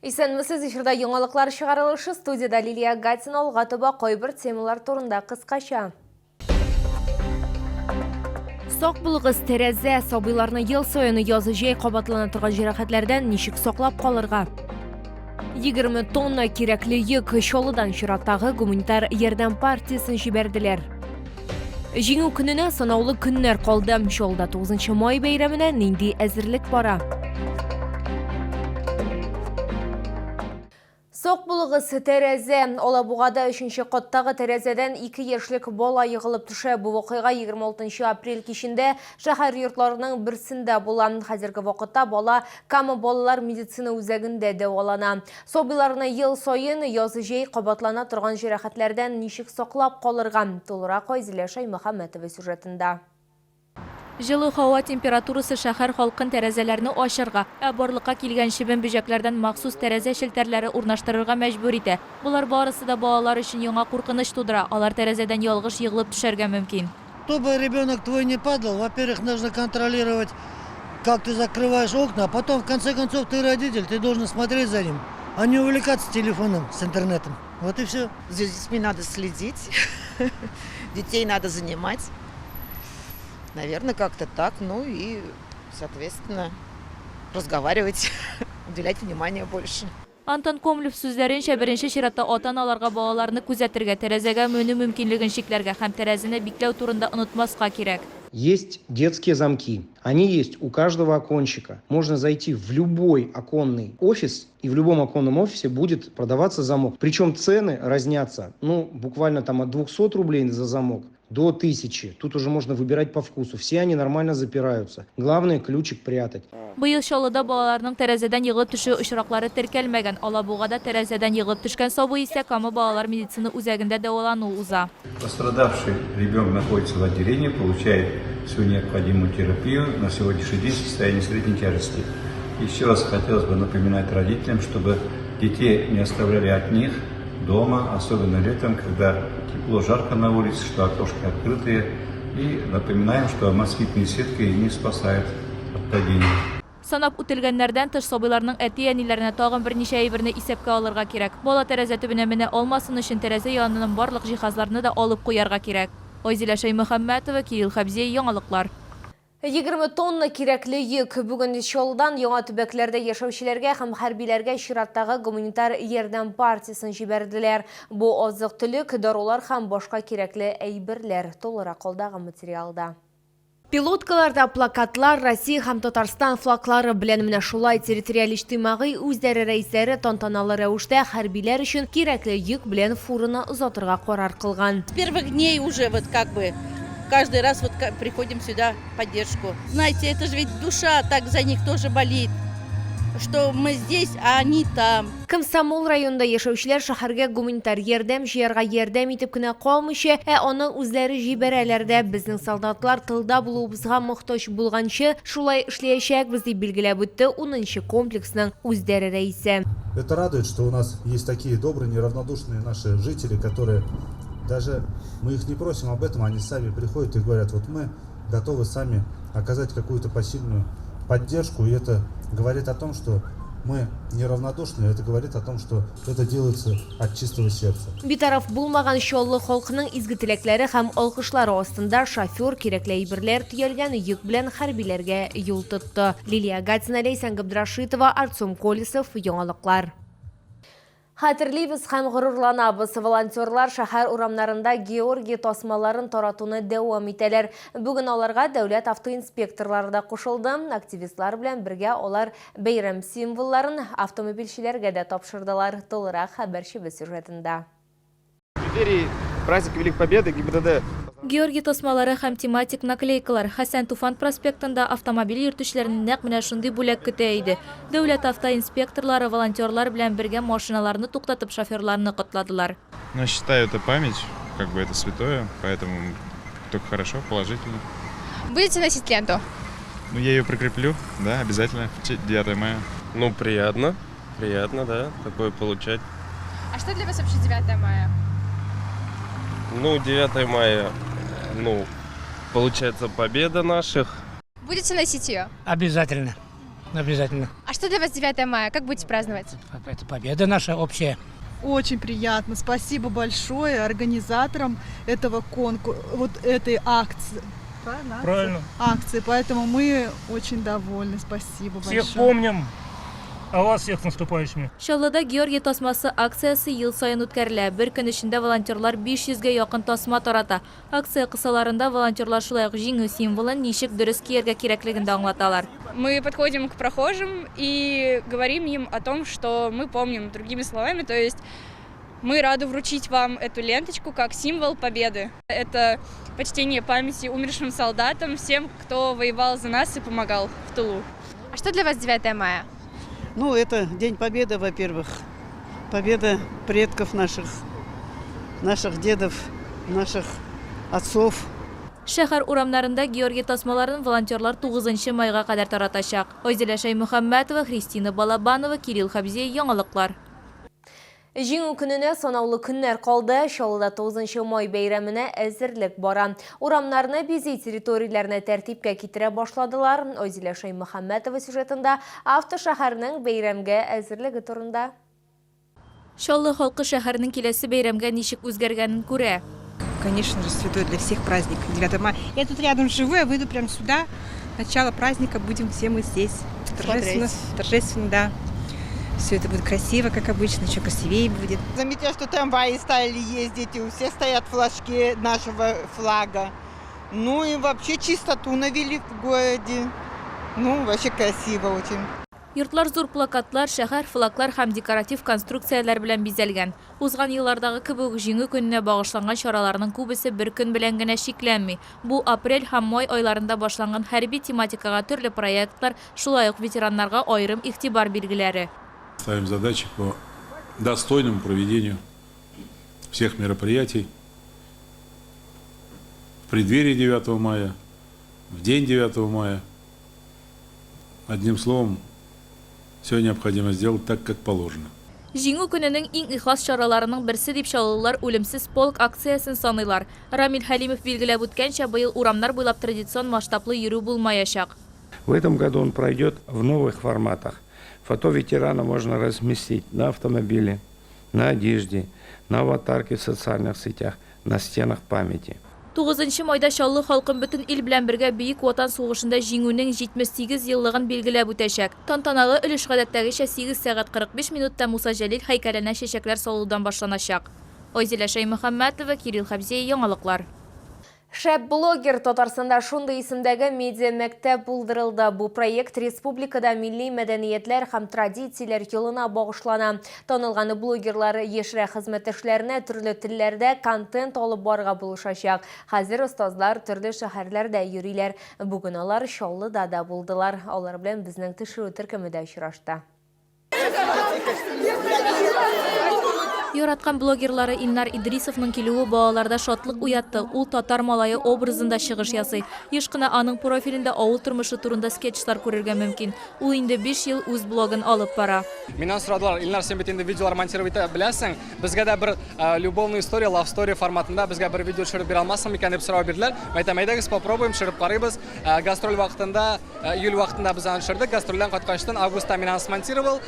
Исәнмесез, эфирда яңалыклар чыгарылышы, студиядә Лилия Гатина. Алга таба кайбер темалар турында кыскача. Сак булыгыз, тәрәзә, сабыйларны ел саен яз-җәй кабатлана торган җәрәхәтләрдән ничек саклап калырга? 20 тонна кирәкле йөк Чаллыдан чираттагы гуманитар ярдәм партиясен җибәрделәр. Җиңү көненә санаулы көннәр калды. Чаллыда 9 май бәйрәменә нинди әзерлек бара? Сак булыгыз, тәрәзә! Алабугада өченче каттагы тәрәзәдән 2 яшьлек бала егылып төшә. Бу вакыйга 26 апрель кичендә шәһәр йортларының берсендә була. Хәзерге вакытта бала Кама балалар медицина үзәгендә дәвалана. Сабыйларны ел саен яз-җәй кабатлана торган җәрәхәтләрдән ничек саклап калырга? Тулырак Айзилә Шәймөхәммәтова сюжетында. Җылы һава температурасы шәһәр халкын тәрәзәләрне ачарга, ә барлыкка килгән чебен-бөҗәкләрдән махсус тәрәзә челтәрләре урнаштырырга мәҗбүр итә. Болар барысы да балалар өчен яңа куркыныч тудыра, алар тәрәзәдән ялгыш егылып төшәргә мөмкин. Чтобы ребенок твой не падал, во-первых, нужно контролировать, как ты закрываешь окна, а потом, в конце концов, ты родитель, ты должен смотреть за ним, а не увлекаться телефоном с интернетом. Вот и все. За детьми надо следить, детей надо занимать. Наверное, как-то так. Ну и, соответственно, разговаривать, уделять внимание больше. Антон Комлев сүзләренчә, беренче чиратта ата-аналарга балаларны күзәтергә, тәрәзәгә менү мөмкинлеген чикләргә һәм тәрәзәне бикләү турында онытмаска кирәк. Есть детские замки. Они есть у каждого окончика. Можно зайти в любой оконный офис, и в любом оконном офисе будет продаваться замок. Причем цены разнятся, ну, буквально там от 200 рублей за замок до 1000. Тут уже можно выбирать по вкусу. Все они нормально запираются. Главное, ключик прятать. Быел Чаллыда балаларның тәрәзәдән егылып төшү очраклары теркәлмәгән. Алабугада тәрәзәдән егылып төшкән сабый исә Кама балалар медицина үзәгендә дәвалану уза. Пострадавший ребенок находится в отделении, получает всю необходимую терапию. На сегодняшний день состояние средней тяжести. Еще раз хотелось бы напоминать родителям, чтобы детей не оставляли одних дома, особенно летом, когда тепло, жарко на улице, что окошки открытые. И напоминаем, что москитные сетки не спасают от падения. Санап үтелгәннәрдән тыш, сабыйларның әти-әниләренә тагын берничә әйберне исәпкә алырга кирәк. Бала тәрәзә төбенә менә алмасын өчен тәрәзә яныннан барлык җиһазларны да алып куярга кирәк. Айзилә Шәймөхәммәтова, Кирилл Хәбзиев, Яңалыклар. 20 тонна кирәкле йөк. Бүген Чаллыдан яңа төбәкләрдә яшәүчеләргә һәм хәрбиләргә чираттагы гуманитар ярдәм партиясен җибәрделәр. Бу азык-төлек, дарулар һәм башка кирәкле әйберләр. Тулырак алдагы материалда. Пилоткаларда плакатлар Россия һәм Татарстан флаглары белән. Менә шулай территориаль иҗтимагый үзидарә рәисләре тантаналы рәвештә хәрбиләр өчен кирәкле йөк белән фураны озатырга карар кылган. С первых дней уже вот как бы каждый раз вот приходим сюда поддержку. Знаете, это же ведь душа так за них тоже болит, что мы здесь, а они там. Комсомол районында яшәүчеләр шәһәргә гуманитар ярдәм җыярга ярдәм итеп кенә калмыйча, ә аны үзләре җибәрәләр дә. Безнең солдатлар тылда булуыбызга мохтаҗ булганчы, шулай эшләячәкбез, дип билгеләп үтте унынчы комплексның үзидарә рәисе. Это радует, что у нас есть такие добрые, неравнодушные наши жители, которые даже мы их не просим об этом, они сами приходят и говорят, вот мы готовы сами оказать какую-то посильную поддержку, и это говорит о том, что мы неравнодушны, это говорит о том, что это делается от чистого сердца. Битараф булмаган Чаллы халкының изге теләкләре һәм алкышлары астында шофер кирәкле әйберләр төялгән йөк белән хәрбиләргә юл тотты. Лилия Гатина, Ләйсән Габдрашитова, Артем Колесов, Яңалыклар. Хәтерлибез һәм горурланабыз. Волонтерлар шәһәр урамнарында Георгий тасмаларын таратуны дәвам итәләр. Бүген аларга дәүләт автоинспекторлары да кушылды. Активистлар белән бергә алар бәйрәм символларын автомобильчеләргә дә тапшырдылар. Тулырак хәбәрчебез сюжетында. В преддверии праздника Великой Победы ГИБДД. Георгий тасмалары һәм тематик наклейкалар. Хәсән Туфан проспектында автомобиль йөртүчеләрне нәкъ менә шундый бүләк көтә иде. Дәүләт автоинспекторлары волонтерлар белән бергә машиналарны туктатып шоферларны котладылар. Ну, я считаю, это память, как бы это святое, поэтому только хорошо, положительно. Будете носить ленту? Ну, я ее прикреплю, да, обязательно, в 9 мая. Ну, приятно, приятно, да, такое получать. А что для вас вообще 9 мая? Ну, 9 мая, ну, получается, победа наших. Будете носить ее? Обязательно. Обязательно. А что для вас 9 мая? Как будете праздновать? Это победа наша общая. Очень приятно. Спасибо большое организаторам этого конкурса, вот этой акции. Правильно? Акции? Правильно. Акции. Поэтому мы очень довольны. Спасибо Всех большое. помним, а вас всех с наступающими. Чаллыда Георгий тасмасы акциясе ел саен үткәрелә. Бер көн эчендә волонтерлар 500 гә якын тасма тарата. Акция кысаларында волонтерлар шулай ук җиңү символын ничек дөрес кияргә кирәклеген дә аңлаталар. Мы подходим к прохожим и говорим им о том, что мы помним, другими словами, то есть мы рады вручить вам эту ленточку как символ победы. Это почтение памяти умершим солдатам, всем, кто воевал за нас и помогал в тылу. А что для вас 9 мая? Ну, это День Победы, во-первых. Победа предков наших, наших дедов, наших отцов. Шәһәр урамнарында Георгий тасмаларын волонтерлар 9 майга кадәр таратачак. Айзилә Шәймөхәммәтова, Христина Балабанова, Кирилл Хабзей, Яңалыклар. Җиңү көненә санаулы көннәр калды. Чаллыда 9 май бәйрәменә әзерлек бара. Урамнарны бизи, территорияләрне тәртипкә китерә башладылар. Айзилә Шәймөхәммәтова сюжетында автошәһәрнең бәйрәмгә әзерлеге турында. Чаллы халкы шәһәрнең киләсе бәйрәмгә ничек үзгәргәнен күрә. Конечно же, святой для всех праздник 9 мая. Я тут рядом живу, я выйду прямо сюда. Начало праздника будем все мы здесь. Торжественно, Смотреть. торжественно, да. Все это будет красиво, как обычно, еще красивее будет. Заметила, что трамваи стали ездить, и у всех стоят флажки нашего флага. Ну и вообще чистоту навели в городе. Ну, вообще красиво очень. Йортлар зур плакатлар, шәһәр флаглар һәм декоратив конструкцияләр белән бизәлгән. Узган еллардагы кебек үк Җиңү көненә багышланган чараларның күбесе бер көн белән генә чикләнми. Бу апрель һәм май айларында башланган хәрби тематикага төрле проектлар, шулай ук ветераннарга аерым игътибар билгеләре. Ставим задачи по достойному проведению всех мероприятий в преддверии 9 мая, в день 9 мая. Одним словом, все необходимо сделать так, как положено. Җиңү көненең иң ихлас чараларының берсе дип чаллылар Үлемсез полк акциясен саныйлар. Рамил Хәлимов билгеләп үткәнчә, быел урамнар буйлап традицион масштаблы йөрү булмаячак. В этом году он пройдет в новых форматах. Фото ветерана можно разместить на автомобиле, на одежде, на аватарке в социальных сетях, на стенах памяти. 9 майда Чаллы халкы бөтен ил белән бергә Бөек Ватан сугышында Җиңүнең 78 еллыгын билгеләп үтәчәк. Тантаналы өлеш гадәттәгечә 8 сәгать 45 минутта Муса Җәлил һәйкәленә чәчәкләр салудан башланачак. Айзилә Шәймөхәммәтова, Кирилл Хәбзиев, Яңалыклар. Шәп блогер Татарстанда шундый исемдәге медиа мәктәп булдырылды. Бу проект республикада милли мәдәниятләр һәм традицияләр елына багышлана. Танылган блогерлар яшьрәк хезмәттәшләренә төрле телләрдә контент алып барырга булышачак. Хәзер остазлар төрле шәһәрләрдә йөриләр. Бүген алар Чаллыда да булдылар. Алар белән безнең төшерү төркеме дә очрашты. Яраткан блогерлары Илнар Идрисовның килүе балаларда шатлык уятты. Ул татар малае образында чыгыш ясый. Еш кына аның профилендә авыл тормышы турында скетчлар күрергә мөмкин. Ул инде 5 ел үз блогын алып бара. Миннән сорадылар, Илнар, син бит инде видеолар монтировать итә беләсең. Безгә дә бер любовная история, love story форматында безгә бер видео төшереп бирә алмассың микән дип сорау бирделәр. Мин әйтәм, әйдәгез, попробуем, төшереп карыйбыз. Гастроль вакытында, июль вакытында без аны төшердек. Гастрольдән кайткачтан августта мин аны смонтировал,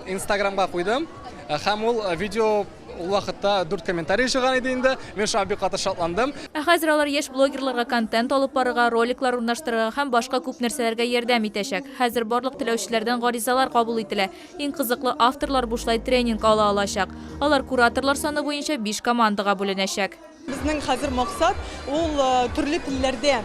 Инстаграмга куйдым. Һәм ул видео ул вакытта 4 комментарий җыйган иде инде. Мин шуңа бик каты шатландым. Ә хәзер алар яшь блогерларга контент алып барырга, роликлар урнаштырырга һәм башка күп нәрсәләргә ярдәм итәчәк. Хәзер барлык теләүчеләрдән гаризалар кабул ителә. Иң кызыклы авторлар бушлай тренинг ала алачак. Алар кураторлар саны буенча 5 командага бүленәчәк. Безнең хәзер максат ул төрле телләрдә,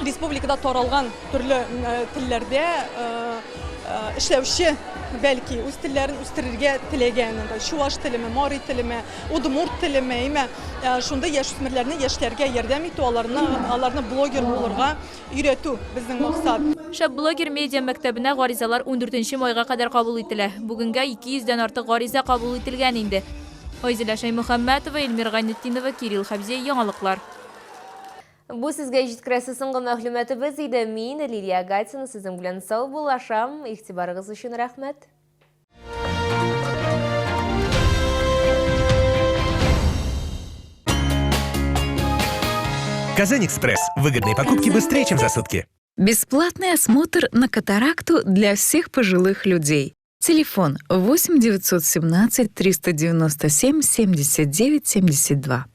республикада таралган төрле телләрдә эшләүче, бәлки үз телләрен үстерергә теләгән, анда чуаш телеме, мари телеме, удмурт телеме, әйме, шундый яшүсмерләрне яшьләргә ярдәм итү, аларны блогер булырга өйрәтү безнең максат. Шәп блогер медиа мәктәбенә гаризалар ундүртенче майга кадәр кабул ителә. Бүгенгә ике йөздән артык гариза кабул ителгән инде. Айзилә Шәймөхәммәтова, Эльмира Гайнетдинова, Кирилл Хәбзиев, Яңалыклар. Бу сезгә җиткерәсе соңгы мәгълүматыбыз иде. Мин Лилия Гатина сезнең белән саубуллашам. Игътибарыгыз өчен рәхмәт. Казань-Экспресс. Выгодные покупки быстрее, чем за сутки. Бесплатный осмотр на катаракту для всех пожилых людей. Телефон 8 917 397 79 72.